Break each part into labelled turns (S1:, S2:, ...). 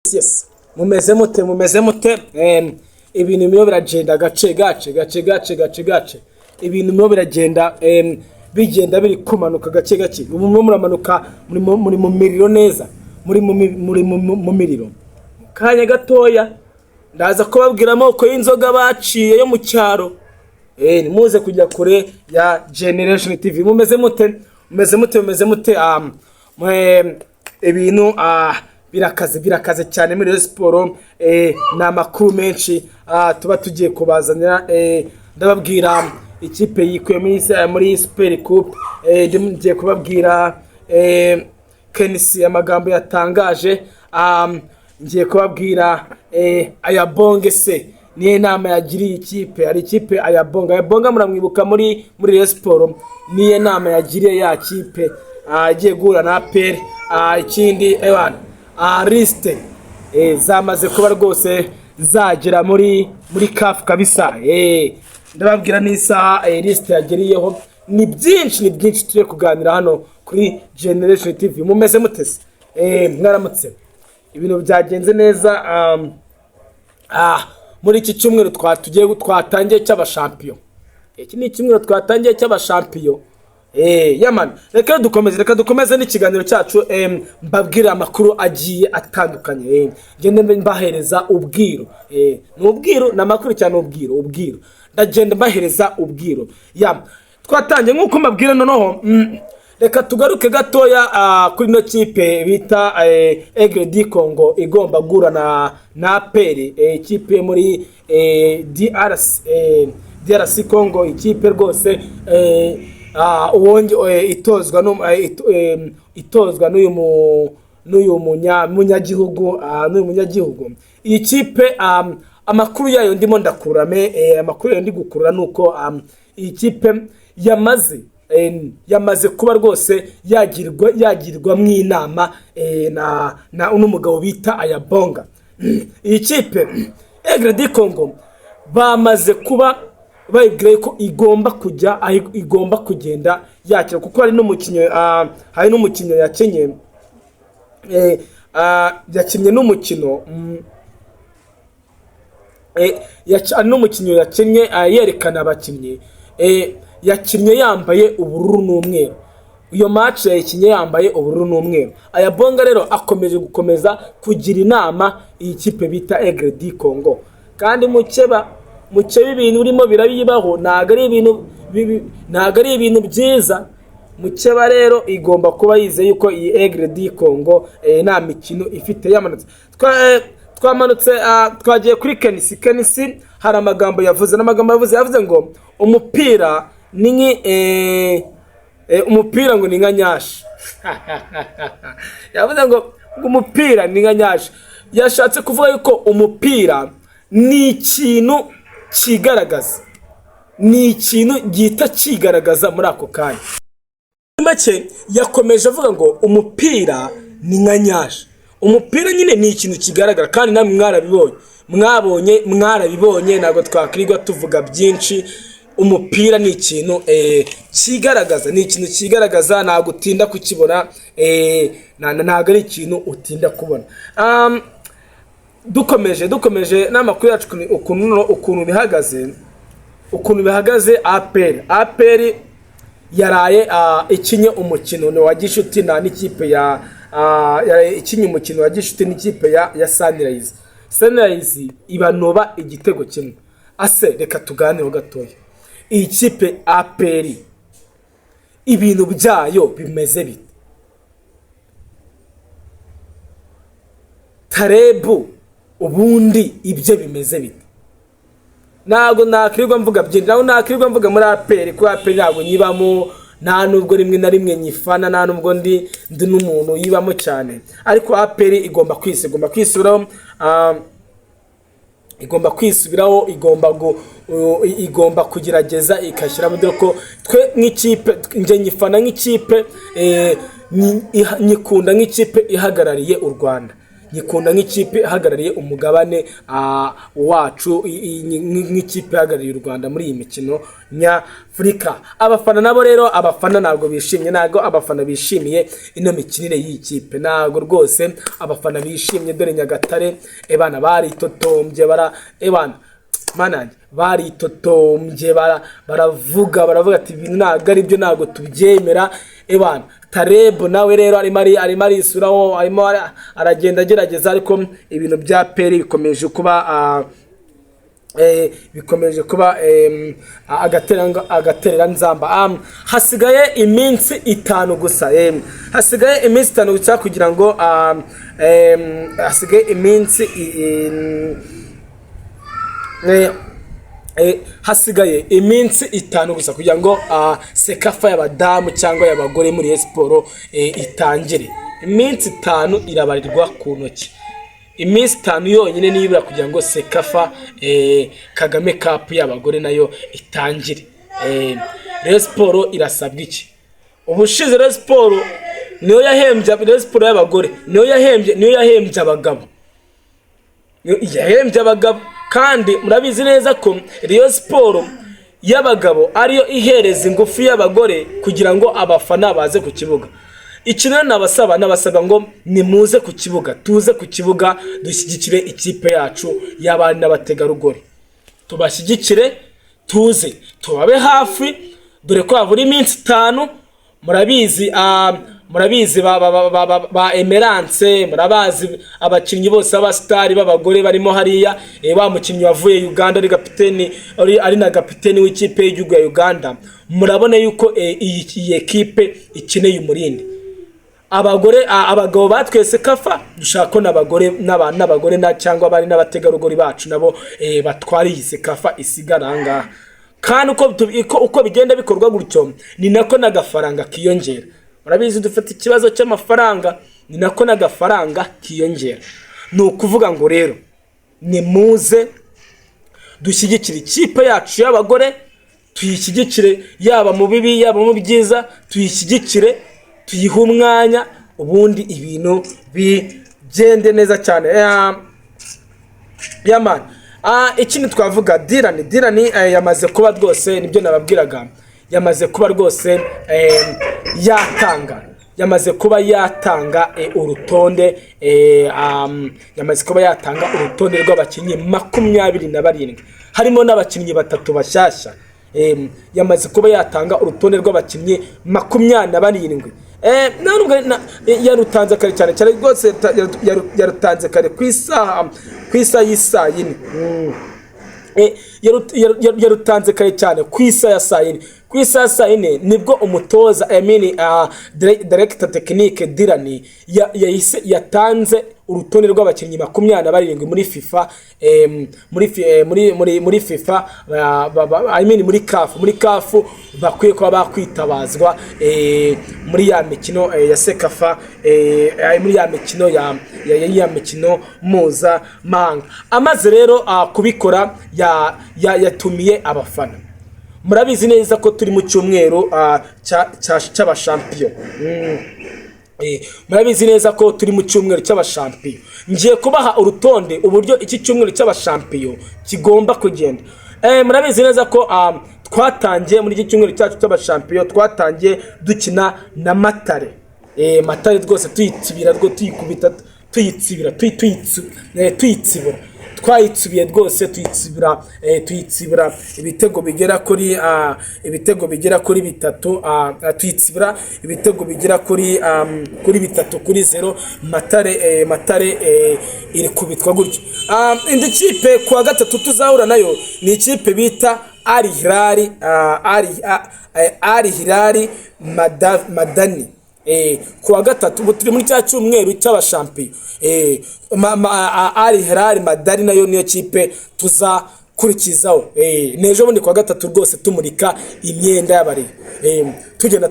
S1: Yes, mumeze mute? Mumeze mute? Ibintu birimo biragenda gace gace gace gace gace gace. Ibintu birimo biragenda, bigenda biri kumanuka gake gake. Ubu murimo muramanuka, muri mu miriro neza, muri mu miriro. Mu kanya gatoya ndaza kubabwira amoko y'inzoga baciye yo mu cyaro. Nimuze kujya kure ya Generation TV. Mumeze mute? Mumeze mute? Mumeze mute? Ibintu birakaze, birakaze cyane muri Rayon Sport. Ni amakuru menshi tuba tugiye kubazanira. Ndababwira ikipe yikuye muri Super Coupe. Ngiye kubabwira KNC amagambo yatangaje. Ngiye kubabwira Ayabonge se niyo nama yagiriye ikipe. Hari ikipe Ayabonga, Ayabonga muramwibuka muri Rayon Sport, niyo nama yagiriye ya kipe igiye guhura na APR. Ikindi ewana liste zamaze kuba rwose zagera muri CAF kabisa. Ndababwira n'isaha liste yageriyeho. Ni byinshi, ni byinshi turi kuganira hano kuri Generation TV. Mumeze mutese? Mwaramutse? Ibintu byagenze neza? Muri iki cyumweru twatugiye twatangiye cy'abashampiyo, iki ni icyumweru twatangiye cy'abashampiyo. Yamani, reka dukomeze n'ikiganiro cyacu, mbabwire amakuru agiye atandukanye. Ngende mbahereza ubwiru. Ni ubwiru, ni amakuru cyane, ubwiru, ubwiru. Ndagenda mbahereza ubwiru. Ya twatangiye nk'uko mbabwira. Noneho reka tugaruke gatoya kuri ino kipe bita Aigle du Congo igomba guhura na APR, ikipe yo muri DRC, DRC Congo, ikipe rwose itozwa n'uyu munyagihugu, n'uyu munyagihugu. Iyi kipe amakuru yayo ndimo ndakurame, amakuru yayo ndi gukurura nuko iyi kipe yamaze kuba rwose yagirwamo inama na n'umugabo bita Ayabonga. Iyi kipe Aigle du Congo bamaze kuba bayibwira ko igomba kujya aho igomba kugenda yakira, kuko hari n'umukinnyi yakinye, yakinnye n'umukino, hari n'umukinnyi yakinnye, yerekana abakinnyi, yakinnye yambaye ubururu n'umweru. Iyo match yayikinnye yambaye ubururu n'umweru. Ayabonga rero akomeje gukomeza kugira inama iyi kipe bita Aigle du Congo. Kandi mukeba, mukeba, ibintu urimo birabibaho, ntabwo ari ibintu bibi, ntabwo ari ibintu byiza. Mukeba rero igomba kuba yizeye yuko iyi Aigle du Congo nta mikino ifite. Yamanutse, twamanutse, twagiye kuri KNC. KNC hari amagambo yavuze, n'amagambo yavuze ngo umupira ni umupira ngo ni nka nyashi. Yavuze ngo umupira ni nka nyashi. Yashatse kuvuga yuko umupira ni ikintu kigaragaza, ni ikintu gihita kigaragaza muri ako kanya. Muri make yakomeje avuga ngo umupira ni nka nyashi. Umupira nyine ni ikintu kigaragara, kandi namwe mwarabibonye, mwabonye, mwarabibonye, ntabwo twakwirirwa tuvuga byinshi. Umupira ni ikintu kigaragaza, ni ikintu kigaragaza, ntabwo utinda kukibona, ntabwo ari ikintu utinda kubona. Dukomeje n'amakuru yacu, ukuntu bihagaze, APR yaraye ikinye umukino wa gishuti na n'ikipe ya yaraye ikinye umukino wa gishuti n'ikipe ya Sunrise. Sunrise ibanoba igitego kimwe. Ase reka tuganireho gatoya, iyi kipe APR ibintu byayo bimeze bite? Tarebu ubundi ibyo bimeze bite? Ntabwo nakwirirwa mvuga byinshi, ntabwo nakwirirwa mvuga muri APR, kuko APR ntabwo nyibamo, nta nubwo rimwe na rimwe nyifana, nta nubwo ndi n'umuntu yibamo cyane. Ariko APR igomba kwisubiraho, igomba kwisubiraho, igomba kugerageza igashyiramo, dore ko twe nk'ikipe, njye nyifana nk'ikipe, nyikunda nk'ikipe ihagarariye u Rwanda. Nyikunda nk'ikipe ihagarariye umugabane wacu, nk'ikipe ihagarariye u Rwanda muri iyi mikino nyafurika. Abafana nabo rero, abafana ntabwo bishimye, ntabwo abafana bishimiye ino mikinire y'iyi kipe, ntabwo rwose abafana bishimye. Dore Nyagatare, ebana, baritotombye, bara ebana manange baritotombye, baravuga ati: "Ibintu ntabwo ari byo, ntabwo tubyemera." Ebana, Tarebu nawe rero arimo arisuraho, arimo aragenda agerageza, ariko ibintu bya APR bikomeje kuba agatereranzamba. Hasigaye iminsi 5 gusa, hasigaye iminsi 5 gusa kugira ngo hasigaye iminsi hasigaye iminsi 5 gusa kugira ngo CECAFA y'abadamu cyangwa y'abagore muri siporo itangire. Iminsi 5 irabarirwa ku ntoki, iminsi 5 yonyine nibura kugira ngo CECAFA Kagame Cup y'abagore nayo itangire. Rayon Sport irasabwa iki? Ubushize Rayon Sport niyo yahembye, Rayon Sport y'abagore niyo yahembye abagabo, yahembye abagabo. Kandi murabizi neza ko Rayon Sport y'abagabo ariyo ihereza ingufu y'abagore kugira ngo abafana baze ku kibuga. Iki rero nabasaba ngo nimuze ku kibuga, tuze ku kibuga dushyigikire ikipe yacu y'abari n'abategarugori, tubashyigikire, tuze tubabe hafi, dore ko habura iminsi 5. Murabizi, murabizi ba Emerance, murabazi abakinnyi bose b'abasitari b'abagore barimo hariya, wa mukinnyi wavuye Uganda ari kapiteni, ari na kapiteni w'ikipe y'igihugu ya Uganda. Murabona yuko iyi ekipe ikeneye umurindi. Abagore, abagabo batwese CECAFA, dushaka ko n'abagore n'abagore na cyangwa abari n'abategarugori bacu nabo batwara iyi CECAFA isigara aha ngaha. Kandi uko bigenda bikorwa gutyo ni nako n'agafaranga kiyongera. Murabizi dufite ikibazo cy'amafaranga, ni nako n'agafaranga kiyongera. Ni ukuvuga ngo rero nimuze dushyigikire ikipe yacu y'abagore, tuyishyigikire yaba mu bibi, yaba mu byiza, tuyishyigikire, tuyihe umwanya, ubundi ibintu bigende neza cyane. Yamani, ikindi twavuga, Dirani yamaze kuba rwose, nibyo nababwiraga, yamaze kuba rwose yatanga, yamaze kuba yatanga urutonde, yamaze kuba yatanga urutonde rw'abakinnyi 27, harimo n'abakinnyi batatu bashyashya. Yamaze kuba yatanga urutonde rw'abakinnyi 27. Nubwo yarutanze kare cyane cyane rwose, yarutanze kare ku isaha y'isaa yine. Yarutanze kare cyane ku isaha ya saa yine. Ku isaha ya saa yine nibwo umutoza, I mean, directeur technique Dirani yahise yatanze urutonde rw'abakinnyi 27 muri FIFA, muri fi- eh, muri muri muri FIFA, I mean muri CAF, muri CAF bakwiye kuba bakwitabazwa muri ya mikino ya CECAFA, muri ya mikino ya mikino mpuzamahanga. Amaze rero kubikora, yatumiye abafana. Murabizi neza ko turi mu cyumweru cy'abashampiyo. Murabizi neza ko turi mu cyumweru cy'abashampiyo. Ngiye kubaha urutonde uburyo iki cyumweru cy'abashampiyo kigomba kugenda. Murabizi neza ko twatangiye muri iki cyumweru cyacu cy'abashampiyo, twatangiye dukina na Matare. Matare rwose tuyitsibira, rwo tuyikubita, tuyitsibira, tuyitsibura, twayitsubiye rwose, tuyitsibira, tuyitsibira ibitego bigera kuri bitatu, tuyitsibira ibitego bigera kuri 3-0. Matare, Matare iri kubitwa gutyo. Indi kipe kuwa gatatu tuzahura nayo ni ikipe bita Al Hilal, Al Hilal Madani. Kuwa gatatu, ubu turi muri cya cyumweru cy'abashampiyo. Al Hilal Madani nayo niyo kipe tuzakurikizaho. N'ejo bundi kuwa gatatu rwose tumurika imyenda y'abari, tugenda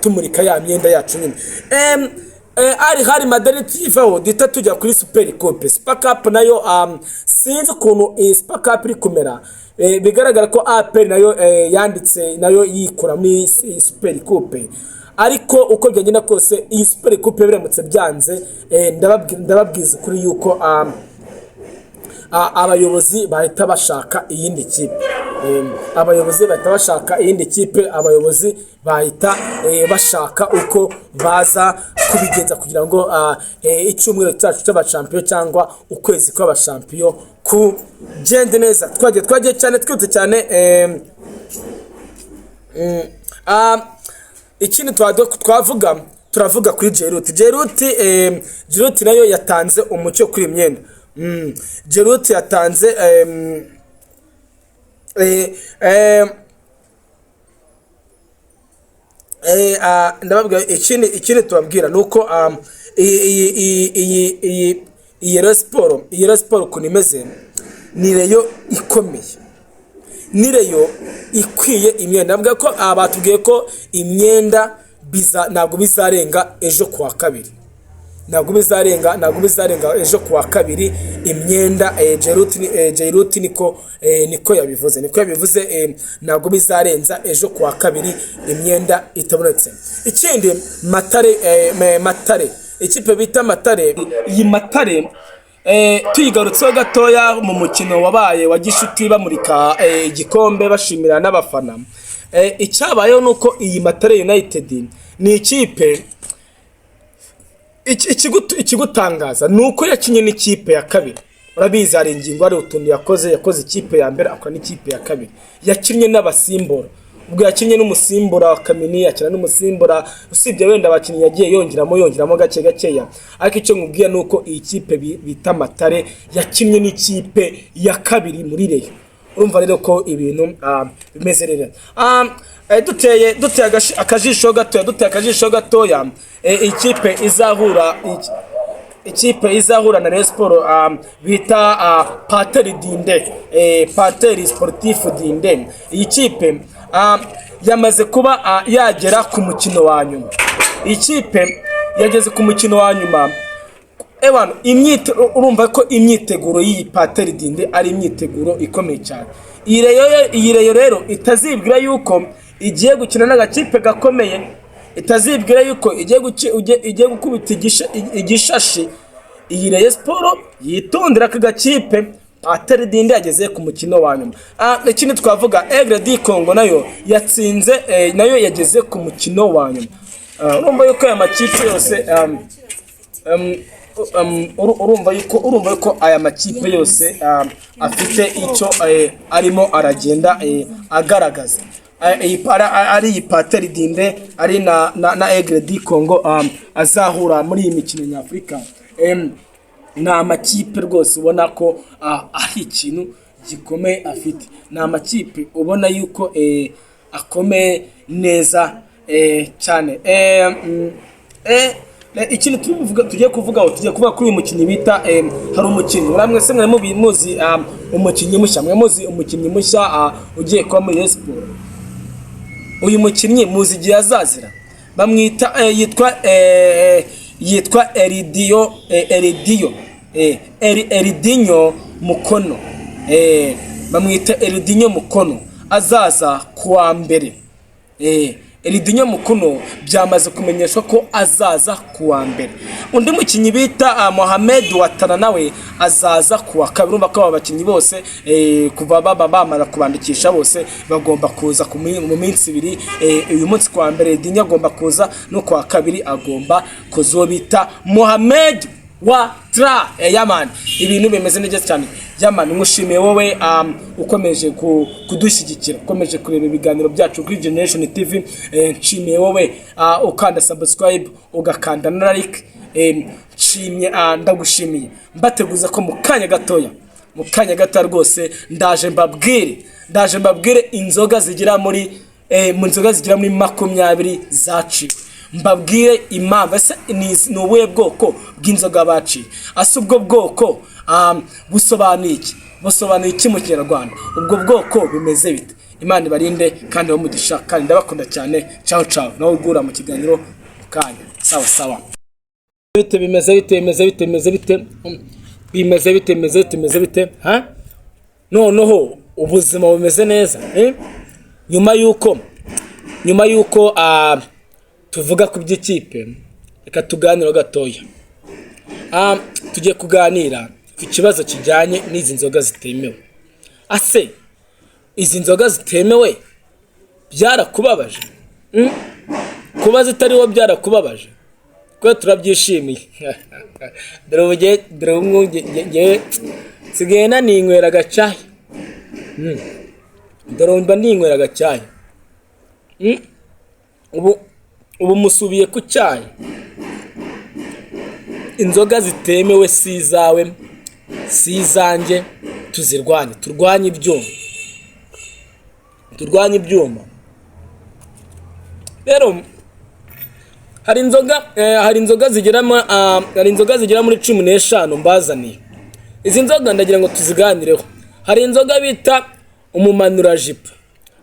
S1: tumurika ya myenda yacu nyine. Al Hilal Madani tuyivaho, duhita tujya kuri Super Coupe, Super Cup nayo. Sinzi ukuntu iyi Super Cup iri kumera. Bigaragara ko APR nayo yanditse nayo yikura muri Super Coupe. Ariko uko byagenda kose, iyi Super Coupe biramutse byanze, ndababwiza ukuri yuko abayobozi bahita bashaka iyindi kipe. Abayobozi bahita bashaka iyindi kipe, abayobozi bahita bashaka uko baza kubigenza kugira ngo icyumweru cyacu cy'abashampiyo cyangwa ukwezi kw'abashampiyo kugende neza. Twagiye cyane, twihute cyane. Ikindi twavuga, turavuga kuri Jeruti. Jeruti nayo yatanze umucyo kuri iyi myenda. Jeruti yatanze ndababwira ikindi tubabwira ni uko iyi Rayon Sport, iyi Rayon Sport ukuntu imeze, ni Rayon ikomeye, ni Rayon ikwiye imyenda. Ndavuga ko batubwiye ko imyenda ntabwo bizarenga ejo kuwa kabiri, ntabwo bizarenga ejo kuwa kabiri imyenda. Jeruti niko yabivuze, ntabwo bizarenza ejo kuwa kabiri imyenda itabonetse. Ikindi, Matare, Matare, ikipe bita Matare, iyi Matare tuyigarutseho gatoya mu mukino wabaye wa gishuti bamurika igikombe, bashimira n'abafana. Icyabayeho ni uko iyi Matare United ni ikipe ikigutangaza ni uko yakinye n'ikipe ya kabiri. Urabizi, hari ingingo, hari utuntu yakoze ikipe ya mbere, akora n'ikipe ya kabiri, yakinnye n'abasimbura. Ubwo yakinnye n'umusimbura wa Kamini, akina n'umusimbura, usibye wenda abakinnyi yagiye yongeramo gake gakeya. Ariko icyo nkubwiye ni uko iyi kipe bita Matare yakinnye n'ikipe ya kabiri muri Rayon. Urumva rero ko ibintu bimeze rero. Duteye akajisho gatoya, ikipe izahura na Rayon Sport bita Panthère Dinde, Panthère Sportif Dinde, iyi kipe yamaze kuba yagera ku mukino wa nyuma. Iyi kipe yageze ku mukino wa nyuma. Ewana, urumva ko imyiteguro y'iyi Panthère Dinde ari imyiteguro ikomeye cyane. Iyi Rayon rero itazibwira yuko igiye gukina n'agakipe gakomeye, itazibwira yuko igiye gukubita igishashi. Iyi Rayon Sport yitondera aka gakipe Panthère Dinde yageze ku mukino wa nyuma. Ikindi twavuga, Aigle du Congo nayo yatsinze, nayo yageze ku mukino wa nyuma. Urumva yuko aya makipe yose urumva yuko aya makipe yose afite icyo arimo aragenda agaragaza. Ari iyi Panthère Dinde, ari na Aigle du Congo azahura muri iyi mikino nyafurika. Ni amakipe rwose ubona ko ari ikintu gikomeye afite, ni amakipe ubona yuko akomeye neza cyane. Ikintu tugiye kuvuga kuri uyu mukinnyi bita hari umukinnyi muramwe se mwe muzi, umukinnyi mushya, mwe muzi umukinnyi mushya ugiye kuba muri Rayon Sport? Uyu mukinnyi muzi igihe azazira? Bamwita yitwa Eridio, Eridio, Eridinho Mukono. Bamwita Eridinho Mukono, azaza kuwa mbere. Eridinho Mukono byamaze kumenyeshwa ko azaza kuwa mbere. Undi mukinnyi bita Mohamed Watara nawe azaza kuwa kabiri. Urumva ko aba bakinnyi bose, kuva baba bamara kubandikisha, bose bagomba kuza mu minsi 2. Uyu munsi kuwa mbere Eridinho agomba kuza, no kuwa kabiri agomba kuza uwo bita Mohamed Watra. Yamani, ibintu bimeze neza cyane. Yamani, nkushimiye wowe ukomeje kudushyigikira, ukomeje kureba ibiganiro byacu kuri Generation TV. Nshimiye wowe ukanda subscribe, ugakanda na like. Nshimye, ndagushimiye, mbateguza ko mu kanya gatoya rwose ndaje mbabwire inzoga zigera muri 20 zaciwe, mbabwire impamvu. Ese ni ubuhe bwoko bw'inzoga baciye? Ase ubwo bwoko busobanuye iki? Busobanuye iki mu Kinyarwanda? Ubwo bwoko bimeze bite? Imana ibarinde kandi umugisha, kandi ndabakunda cyane. Ciao ciao, nawe ugura mu kiganiro mu kanya. Sawa sawa. Bite, bimeze bite, bimeze bite, bimeze bite, bimeze bite, bimeze bite, bimeze bite? Ha, noneho ubuzima bumeze neza, eh? Nyuma yuko tuvuga ku by'ikipe, reka tuganire gatoya. Tugiye kuganira ku kibazo kijyanye n'izi nzoga zitemewe. Ase izi nzoga zitemewe byarakubabaje? Kuba zitariho byarakubabaje? Kuko turabyishimiye. Dore ubu dore ubu ngewe nsigaye naninywera agacyayi. Dore mba ninywera agacyayi. Ubu musubiye ku cyayi. Inzoga zitemewe si izawe, si izanjye, tuzirwanye, turwanye ibyuma, turwanye ibyuma. Rero hari inzoga zigera muri 15 mbazaniye. Izi nzoga ndagira ngo tuziganireho. Hari inzoga bita umumanurajipo,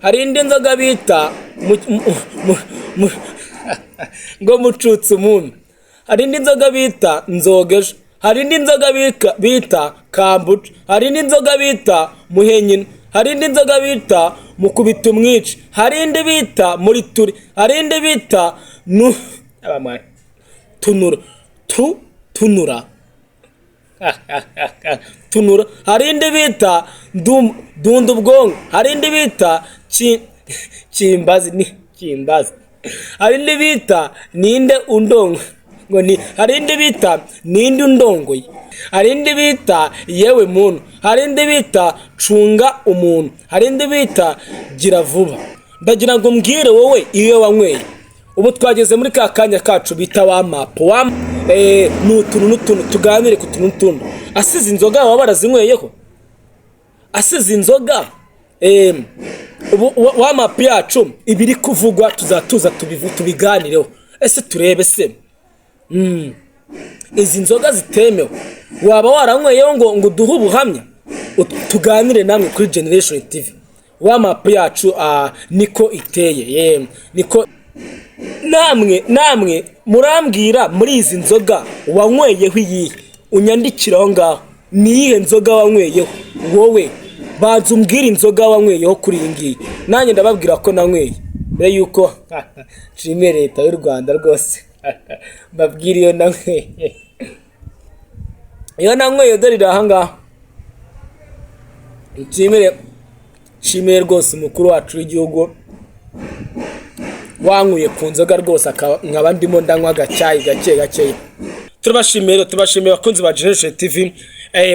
S1: hari indi nzoga bita ngo mucutse umuntu, hari indi nzoga bita nzogejo, hari indi nzoga bita kambuca, hari indi nzoga bita muhenyina, hari indi nzoga bita mukubita umwici, hari indi bita muri turi, hari indi bita nu tunura, tunura tunura, hari indi bita dunda ubwonko, hari indi bita kimbazi, ni kimbazi, hari indi bita ninde undongo ngo ni, hari indi bita ninde undongoye, hari indi bita yewe muntu, hari indi bita cunga umuntu, hari indi bita gira vuba. Ndagira ngo mbwire wowe iyo wanyweye. Ubu twageze muri ka kanya kacu bita wa mapu wa ni utuntu n'utuntu, tuganire ku tuntu n'utuntu. Asize inzoga baba barazinyweyeho, asize inzoga ubu wa mapu yacu ibiri kuvugwa tuzatuza tubiganireho. Ese turebe se izi nzoga zitemewe waba waranyweyeho ngo uduhe ubuhamya, tuganire namwe kuri Generation TV. Wa mapu yacu niko iteye, niko namwe murambwira muri izi nzoga wanyweyeho iyihe? Unyandikire aho ngaho, ni iyihe nzoga wanyweyeho wowe? Banza umbwire inzoga wanyweyeho kuri iyi ngiyi, nanjye ndababwira ko nanyweye. Mbere yuko nshimiye Leta y'u Rwanda rwose, mbabwire iyo nanyweye. Iyo nanyweye dore iri aha ngaha. Nshimire rwose umukuru wacu w'igihugu wankuye ku nzoga rwose, nkaba ndimo ndanywa agacyayi gake gake. Turabashimiye, tubashimiye abakunzi ba Generation TV.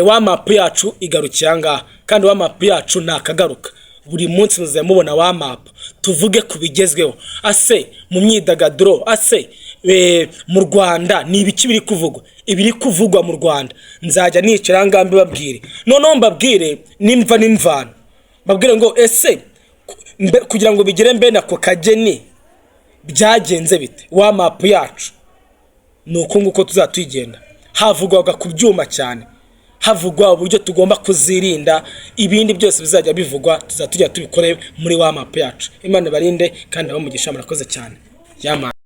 S1: Wa mapu yacu igarukiye aha ngaha, kandi wa mapu yacu ntakagaruka. Buri munsi muzajya mubona wa mapu, tuvuge ku bigezweho, ase mu myidagaduro, ase mu Rwanda ni ibiki biri kuvugwa, ibiri kuvugwa mu Rwanda. Nzajya nicara aha ngaha mbibabwire, noneho mbabwire nimva n'imvano, mbabwire ngo ese kugira ngo bigere mbene ako kageni byagenze bite? Wa mapu yacu ni uku nguko tuzatugenda. Havugwaga ku byuma cyane, havugwa uburyo tugomba kuzirinda. Ibindi byose bizajya bivugwa tuzajya tujya tubikore muri wa mapu yacu. Imana ibarinde kandi abamugisha. Murakoze cyane. Yama.